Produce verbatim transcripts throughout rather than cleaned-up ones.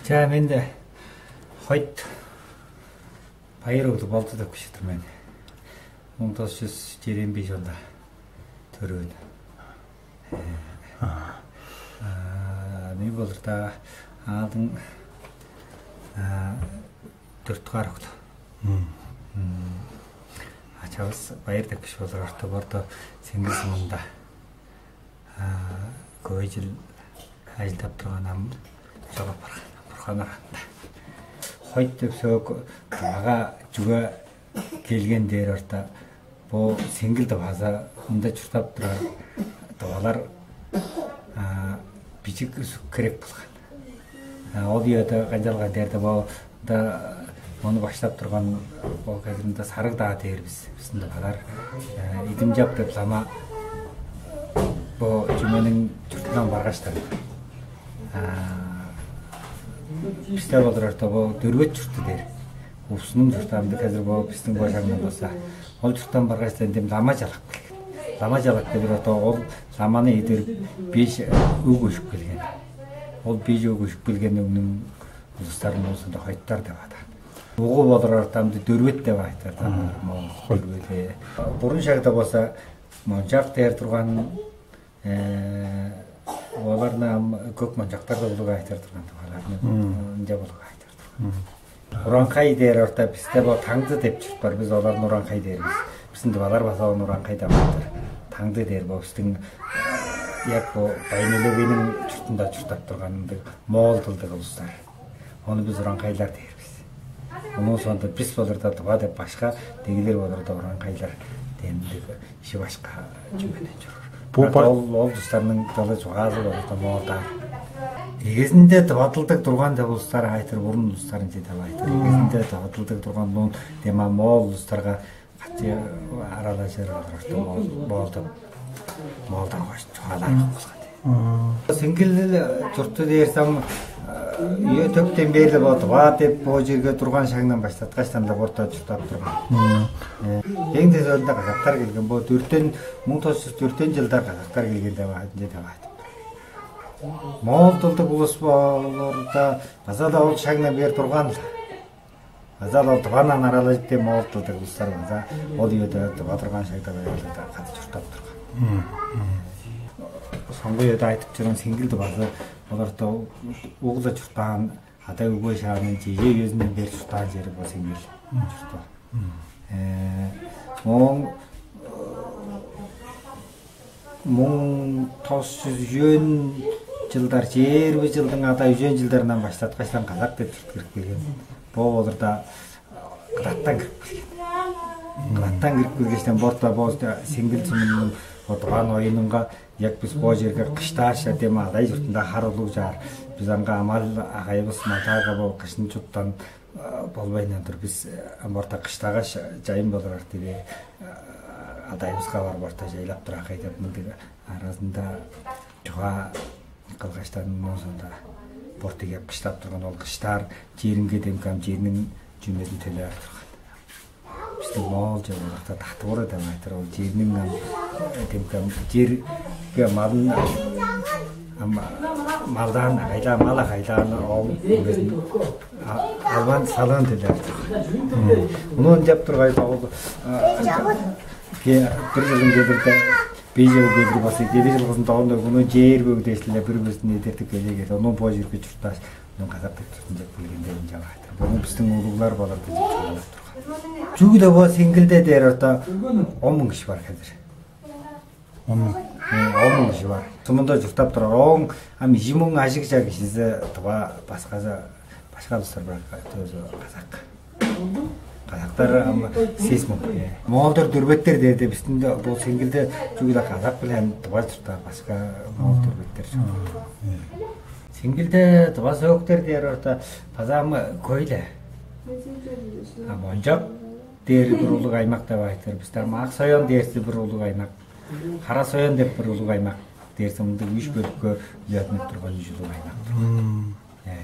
Чаа, мен-даа Хойт Байыр оглу Болду деп кижи-дир мен. Муң тос чүс чеден беш чылда төрүүн. А, мээң болурда аалдың, а, дөрт дугаар оглу. Ачавыс Байыр деп кижи болур, орта борду Сеңгил сумунда, а, хөй чыл ажылдап турган, ам чок апарган, Бурган оранында. Хойт деп сөөк Тывага чүге келген дээр орта, бо Сеңгил Тывазы, мында чурттап турар тывалар, а, бижик-үзүк херек болган. А, ол үеде канчалган дээрде, бо да, ону баштап турган, бо хезиринде Сарыг-даа дээр бис, бистиң тывалар. Э, Идимчап деп лама бо чүмениң чуртундан баргаштан, а, бисте болур орта бо Дөрбет чурту дээр. Уфсунуң чурту, ам-даа хезир бо бистиң бо шагдан болза. Ол чурттан баргаштан дем лама чалап келген. Лама чалап келир орта, ол ламаны эдерип, беш өг көжүп келген. Ол беш өг көжүп келген өгнүң улустарын болза хойтар деп адаан. Угу болур ортамды Дөрбет деп айтырдылар. Мм. Моол Хой. Дөрбет. Бурун шагда болза Мончак дээр турган, э, оларны ам Көк Мончактар деп улуг айтыр турган тываларны. Мм. Ынча болуг айтыр турган. Мм. Уранхай дээр орта бисте бо Таңды деп чурт бар, бис оларны Уранхай дээр бис. Бистиң тывалар база ону Уранхай деп айтыр. Таңды дээр бо бистиң, э, як бо Байн-Өлегейниң чуртунда чурттап турган ындыг моол дылдыг улустар. Ону бис Уранхайлар дээр бис. Оон соонда бис болурда Тыва деп башка, дегилер болурда Уранхайлар дээн ындыг иши башка чүведен чоруур. Бо Бирок ба- ол, ол улустарның дылы, чугаазы болурда моолдаар. Эгезинде тыва дылдыг турган деп улустар айтыр, бурун улустар ынча деп айтыр. Эгезинде тыва дылдыг турган, оон дема моол улустарга катчы аралажыр болур, моол, моол деп, моолдан хош чугаалаар болган. Сеңгил чурту дээрзем, э, үе төптен бээр-ле бо Тыва деп бо черге турган шагдан баштаткаштан-даа борта чурттап турган. Э, эң тезөрүнде казактар келген, бо дөртен, муң тос чүс дөртен чылдар казактар келген деп айтып, деп айтып. Моол дылдыг улус болурда база-ла ол шагдан бээр турган-ла. База-ла ол Тываның аралажып деп моол дылдыг улустар база ол үеде Тыва турган шагда баярлыгда кады чурттап турган. Мм, мм. Соңгу үеде айтып чораан Сеңгил Тывазы, оларда угда чурттаан, ада-өгбе шаанын чеже үезинден бээр чурттаан чери бо Сеңгил чурту. Мм. Э, ооң муң тос чүс үжен чылдар, чээрби чылдың ада үжен чылдарындан баштаткаштан казак деп чурт кирип келген. Бо болурда Кыдаттан кирип келген. Кыдаттан кирип келгештен борта бо Сеңгил сумунуң Тываның оюнунга, як бис бо черге кыштааш, дем адай чуртунда хар улуг чаар. Бис аңга амал агайывыс малдаарга бо кыжын чуттан болбайн-дыр. Бис ам борта кыштагаш, чайын болурар диби, адайывыска бар борта чайлап турар кай деп мындыг аразында чугаа кылгаштан, оон соонда борта кээп кыштап турган. Ол кыштаар черинге демги ам черниң чүмезин төлээр турган. Бистиң моол чоруурда татывыра деп айтыр, ол черниң ам, э, демги ам черге малын, ам, малдаан, кайла, мал кайлаан ол чүмезин албан салыын төлээр турган. Муну ынчап тургай, ол, а, бир чылдың кедирде бежи өгедир база кеди чылгызын доонда ону чээр бөгүдээшли-ле бир-бирзин эдертип келе-келе, ону бо черге чурттааш, ону казак деп чуртун деп билгенде ынчалаайтыр. Буну бистиң улуглар балар деп чугаалап турган. Чүгле бо Сеңгилде дээр орта он муң кижи бар хедир. Он муң. Он муң кижи бар. Сумунда чурттап турар. Ооң ам ижи муң ажыг ча кижизи тыва, башказа башка улустар бар, тоже казак. Казактар ам сес муң. Моолдор, дүрбеттер дээрде бистиң бо Сеңгилде чүгле казак биле тыва чурттаар, башка моол, дүрбеттер чок. Сеңгилде тыва сөөктер дээр орта база ам хөй-ле. А Мончок дээр бир улуг аймак деп айтыр. Бисте ам Ак Соян дээрзи бир улуг аймак. Кара Соян деп бир улуг аймак дээрзи, мындыг үш бөлүккө үлеттинип турган үш улуг аймак. Э,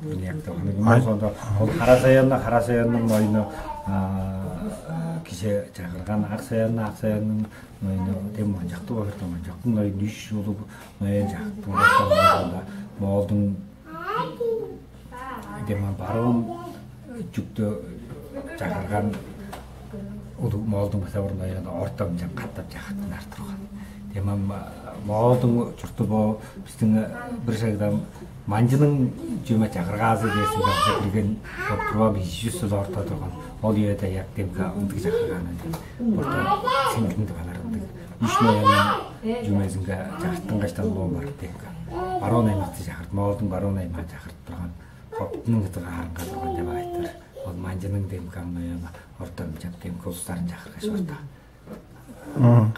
бир ниякта. Аны ай- Сонда ол Кара Соянны, Кара Соянның оюну, а, киже чагырган, Ак Соянны, Ак Соянның оюну дем Мончокта болур, Мончоктуң оюну үш улуг оюн чагыртып турган. Сонда моолдуң Деман барон чүктү чагырган улуг Моолдуң база бурун ояны ортомча катап чагыртынар турган. Деман Моолдуң чурту бо биздин бир шагда манчының чүме чагыргаазы дээсин кылып кирген, оптурган бижи чүс жыл орта турган. Ол үеде як демка ындыг чагыргааны деп. Орта сиңдинди балар ындыг. Үш ноянның чүмезинге чагырттынгачтан улуун бар демка. Барон аймакты чагырт, Моолдуң барон аймаа чагырт турган. Хоптунуң ытыга харынга турган деп айтыр. Ол манчының демка нояны ортомча демка улустарын чагыргаш орта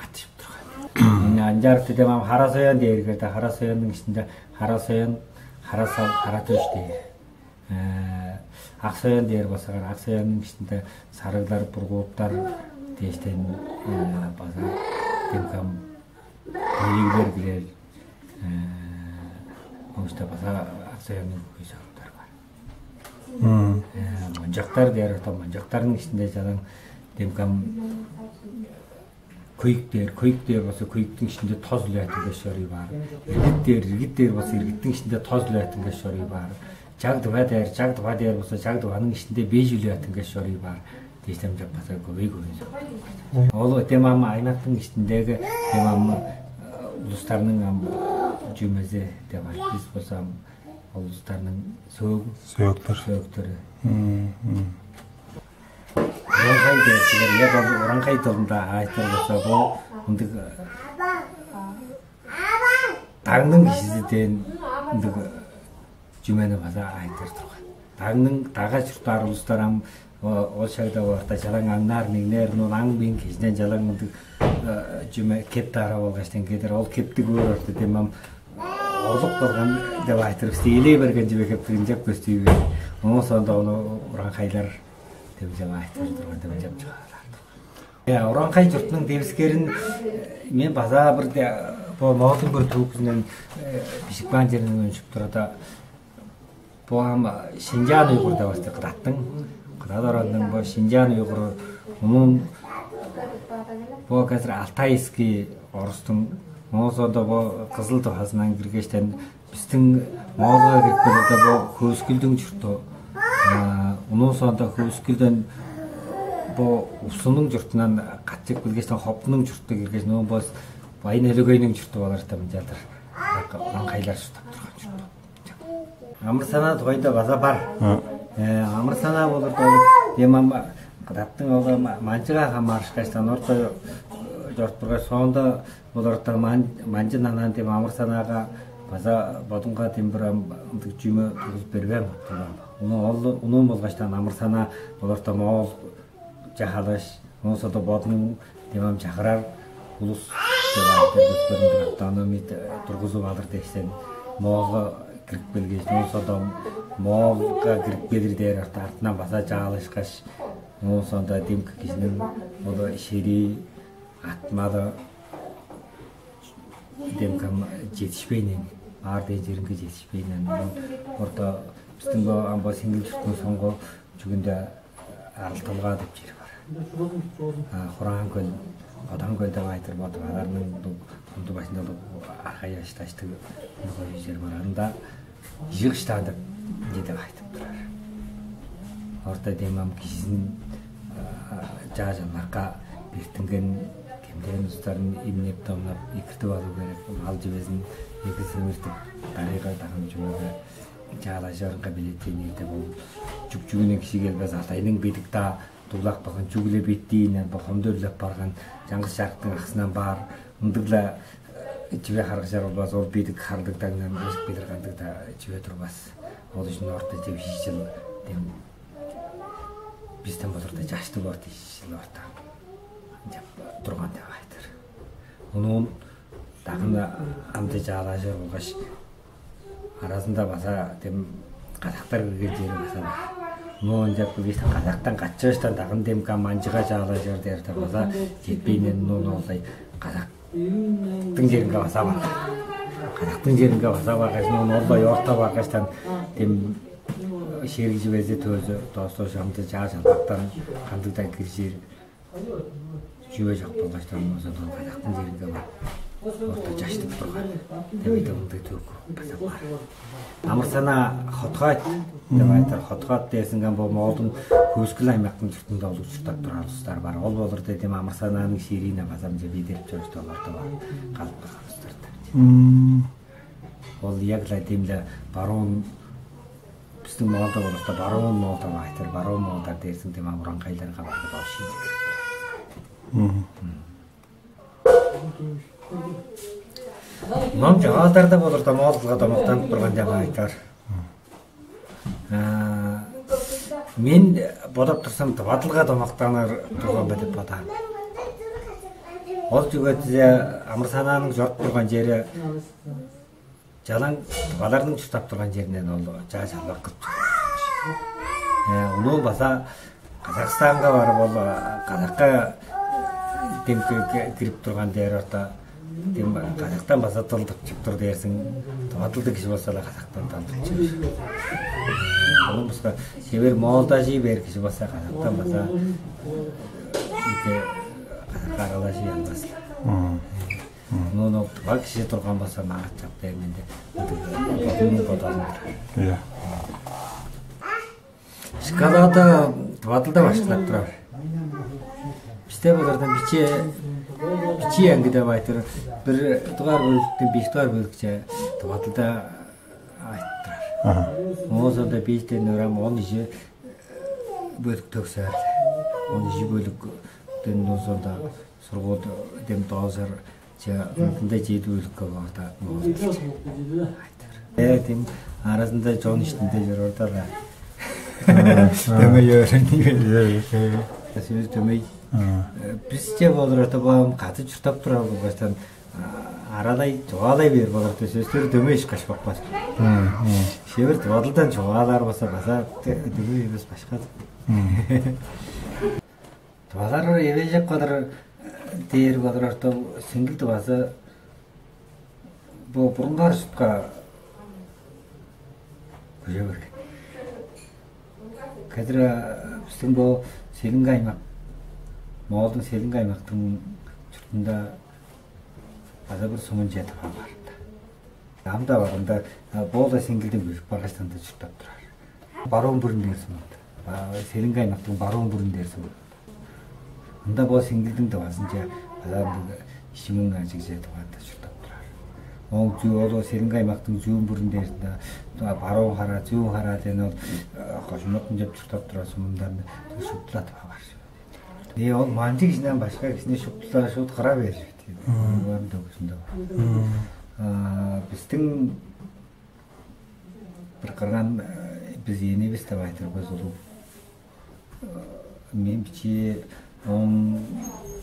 катышып турган. Анчаарыкты демам хара соян дээргерде, хара соянның ишинде хара соян, хара сал, хара төш дээр. Ак соян дээр болсагар, ак соянның ишинде сарыглар, бургууттар дээштен база демкам белиглер билер. Оңушта база ак соянның көй сорулдар бар. Мончактар дээр ото, мончактарның ишинде жалаң демкам көйүк дээр, көйүк дээр болза көйүктүң ишинде тоз үле аттынгаш чоруу бар. Иргит дээр, иргит дээр болза иргиттиң ишинде тоз үле аттынгаш чоруу бар. Чаг дыва дээр, чаг дыва дээр болза чаг дываның ишинде беш үле аттынгаш чоруу бар. Дээштем деп база көбей көбей. Ол демам аймактың ишиндеги демам улустарның ам чүмези деп айтпыз болсам, ол улустарның сөөгү, сөөктөр, сөөктөрү. Ураңхай дээчилер, я, ураңхай тылында айтыр болза, бо ындыг дагның кижизи дээн ындыг чүмени база айтыр турган. Дагның дага чурттаар улустар ам ол шагда орта чалаң аңнаар миңнээр, ну аң биң кижинен чалаң ындыг чүме кеп таара болгаштан кедер, ол кептиг өөр орта демам орлук болган деп айтыр, бисти элей берген чүве кептигин чеп көстүй бээр. Оон соонда ону ураңхайлар деп чап айтыр турган деп чап чыгаалаар. Ураңхай чуртунуң девискерин мен база бир бо Моолдуң бир төвүкүзүнөн бижип каан черинден өнчүп турда, бо ам Шинчаан уйгур деп асты кыдаттың. Кыдат оранның бо Шинчаан уйгуру унуун бо казыр Алтайский орустуң, оон соонда бо Кызыл Тывазындан киргештен бистиң Моолга кирип келгенде бо Хөөскүлдүң чурту. Унуун соонда Хөөскүлден бо Упсунуң чуртунан катчып келгештен Хоптунуң чурту киргеш, оон бо Байын Өлүгейниң чурту болар деп мынчалдыр ураңхайлар чурттап турган чурт. Амыр-санаа дугайында база бар. Амыр-санаа болур дем ам кыдаттың ол манчыга хамаарышкаштан орта чорупкаш, соонда оларда манчы нанан дем амыр-санаага база бодунга дем бир ындыг чүмө тугузуп бербээн боттуган. Ону ол унуун болгаштан амыр-санаа оларда моол чахалаш, оон соонда бодунуң дем ам чагырар улус деп артер көстөрүндүр автономия тургузуп алыр дешсен, Моолга кирип келгеш, оон соонда Моолга кирип келир дээр арты артынан база чаалашкаш, оон соонда дем кижиниң ол шерии, атмалы демкам жетишпейнен, аар дээн черинге жетишпейнен, орта бистиң бо ам бо сиңил чуртун соңгу чүгүнде Арылталгаа деп чери бар. Хураан көл, Кодан көл деп айтыр болду. Аларның хунду башында аргай ашташтыг кой жер бар. Анда жыгыштаан деп, деп айтып турар. Орта дем ам кижизин чаажа лакка бертинген кемден устарын имнеп домнап экиртип алуу керек. Мал чивезин эки семиртип, дарыйга дагын чүмеге чаалажырынга билетиниде болуп, чүк-чүгүнүн кижи келбес, Алтайның бедик-даа дуглап калган чүгле беттиинен бохомду өрлеп барган чаңгыс чарыктың аксынан баар ындыгла чиве харгыжар болбас, ол бедик харлыгдаңдан өсүп келир кандыг-даа чиве турбас. Ол үчүн орта чевши чыл дем бистен болурда чаштыг орта иши чыл орта деп турган деп айтыр. Ону дагын амды чаалажыр болгаш аразында база дем казактар кирген чери база бар. Ону ынчап кылгыштан казактан качыыштан дагын дем каманчыга чаалажыр дээрде база жетпейнен ону олдай казактың черинге база бар. Казактың черинге база баргаш, ону олдай орта баргаштан дем шериг чивези төөзү доосту шамды чаа чалбактан кандыгдан киржир чүве чок болгаштан болза дон казактың черинге бар. Орта чаштып турган. Дебейде мындай төк база бар. Амырсана хотхойт. Деп айтыр, Хотхот дээрзинген бо Моолдуң Хөөскүл аймактың чуртунда улуг чурттап турар улустар бар. Ол болур дедим, амырсанааның шириине база мынча бийдерип чорушта оларда бар. Калып калган улустар. Ол ягла демле барон, биздин Моолда болурда барон Моолда айтыр, барон Моолдар дээрзин дем уран кайларга бар. Ном жагаалдарда болурда Моолдуга домактанып турган деп айтар. Мен бодап турсам, дывадылга домактаныр турган бе деп бодаан. Ол чүге дизе амырсанааның чоруп турган чери жалаң дываларның чурттап турган черинден ол чаа чалбак кылып чыгар. Улуу база Казахстанга барып, ол казакка дем кирип турган дээр орта. Дем казактан база дылдыкчып тур дээрсиң, дывадылдыг кижи болса-ла казактан дылдыкчып. Оон башка шевер моолдажый бээр кижи болса казактан база ике казакка аралажый албас-ла. Оон ол дыва кижи турган болса маңат чап дээр менде. Бодумнуң бодалым. Иә. Шкалада дывадылда башкылап турар. Бисте болардан биче бичи аңгыда байтыр. Бир дугаар бөлүктен беш дугаар бөлүкче дывадылда айтып турар. Ага. Оон сонда бештен орам он ижи бөлүк төгсөр. Он ижи бөлүктен оон сонда сургууль дем доозар. Че мындай чеди бөлүккө барда. Э, тим аразында чон иштинде жүрөрдө да. Дөмей өөрүнү. Сөз дөмей. Бисче болур ата баам каты чуртап турар болгаштан аралай чугаалай бээр болар сөстөр дөмей ишкаш бакпас. Шевер дывадылдан чугаалаар болса база дөмей эмес башка. Тывалар эвежеп калыр дээр болур ортол сиңгил тывазы бу бурунгаар шутка күжө берген. Кедир биздин бу Селинге аймак, Моолдун Селинге аймактын чуртунда база бир сумун жетип алган. Ам да барында боода сиңгилден күжүп баргачтан да чурттап турар. Барон бүрүн дээр сумунда. Селинге аймактын барон бүрүн дээр сумунда. Ында бо сиңгилдиң дывазынче база ишимиң ажыгже дываанда чурттап турар. Ол чүү ол Селинге аймактын зүүн бүрүн дээринде барон хара, зүүн хара деген ол кожумнук деп чурттап турар сумундан шуптулатып алар. Э, ол манчы кижинен башка кижине шуптулар шут кыра беришет. Олар дөгүсүндө. Биздин бир кырган биз ээнивис деп айтырбыз улуг. Мен бичии он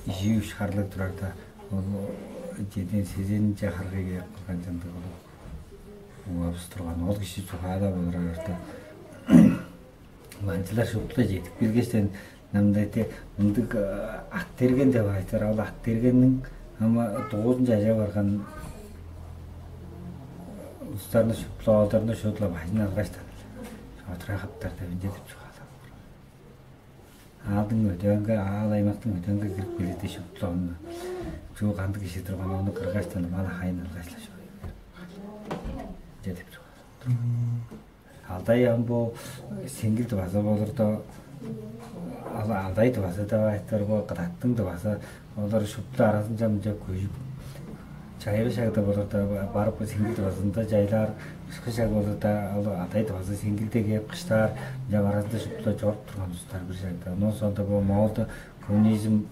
ижи үш харлыг турарда ол жеден сезенче харгыга кылган чандыг улуг угабыс турган. Ол кижи чугаалап олурарда манчылар шупту жетип келгештен намдайты мындыг ат берген деп айтыр. Ол ат бергенниң ама дугузун чажа барган улустарны шупту оолдарны шуутла бажын алгаш Отура хаптар деп ынча деп чугаалап. Аалдың өдөөнге, аал аймактың өдөөнге кирип келирде шупту ону чуу кандыг кижи турган ону кыргаш танып ала хайын алгаш-ла шоюп. Ынча деп чугаалап. Алдай ам бо сиңгил база болурда ал алдай база деп айтыр бо кыдаттың база олар шупту аразынча мынча көжүп чайгы шагда болурда барып сиңгил базында жайлаар кышкы шаг болурда ал алдай база сиңгилде кээп кыштаар мынча аразында шупту чоруп турган устар бир шагда. Оон соонда бо Моолда коммунизм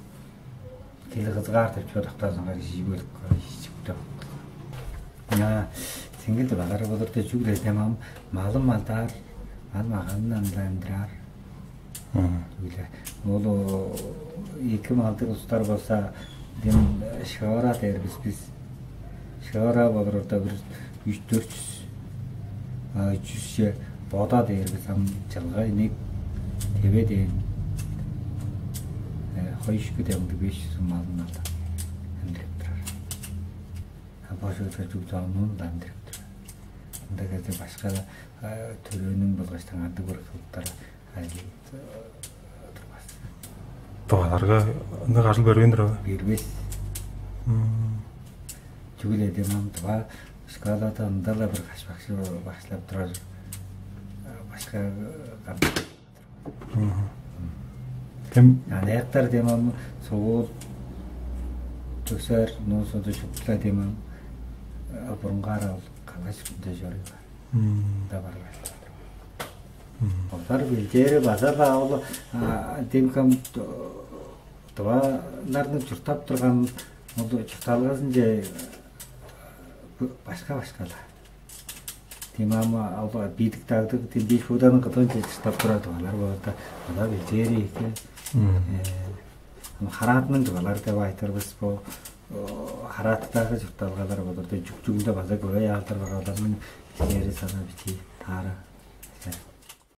кили кызыгаар деп чугаалактаазынга кижи бөлүп чыктым. Сиңгил базар болурда чүгле демам малым алдаар, мал маганын андандыраар. Үле. Ол эки малдыг улустар болса дем шыгара дээрбиз биз. Шыгара болурда бир үч төрт жүз а үч жүзче бода дээрбиз ам жылга инек тебе дээн хой үшкү демги беш жүз малын алды. Эмдирип турар. А бо чүгү чүгү чонун да эмдирип турар. Ында кезде башка төрөөнүң болгаш таңарды бир кылыптар. Турбас. Дугаларга ынак ажыл бербейн турабы? Бербес. Чүгүл эдем ам дуга шкалада ындала бир кашпакчы башлап турар. Башка Кем? Аныяктар демам, соол төсер, ну сонда шуптула демам, бурунгаар ал калгаш күнде жору бар. Да бар. Олар билдери база да ол демкам дываннарны чурттап турган ол чуртталгазынче башка башкала. Тимама алба бийдик дагдыг тимби шууданын кытынче чурттап турар дываннар боларда, ада билдери эки. Хараатының дывалар деп айтырбыз бу. Хараатыдагы чуртталгалар боларда, жүк-жүгүндө база көбөй аалдар бар, оларның билдери сана бити таары.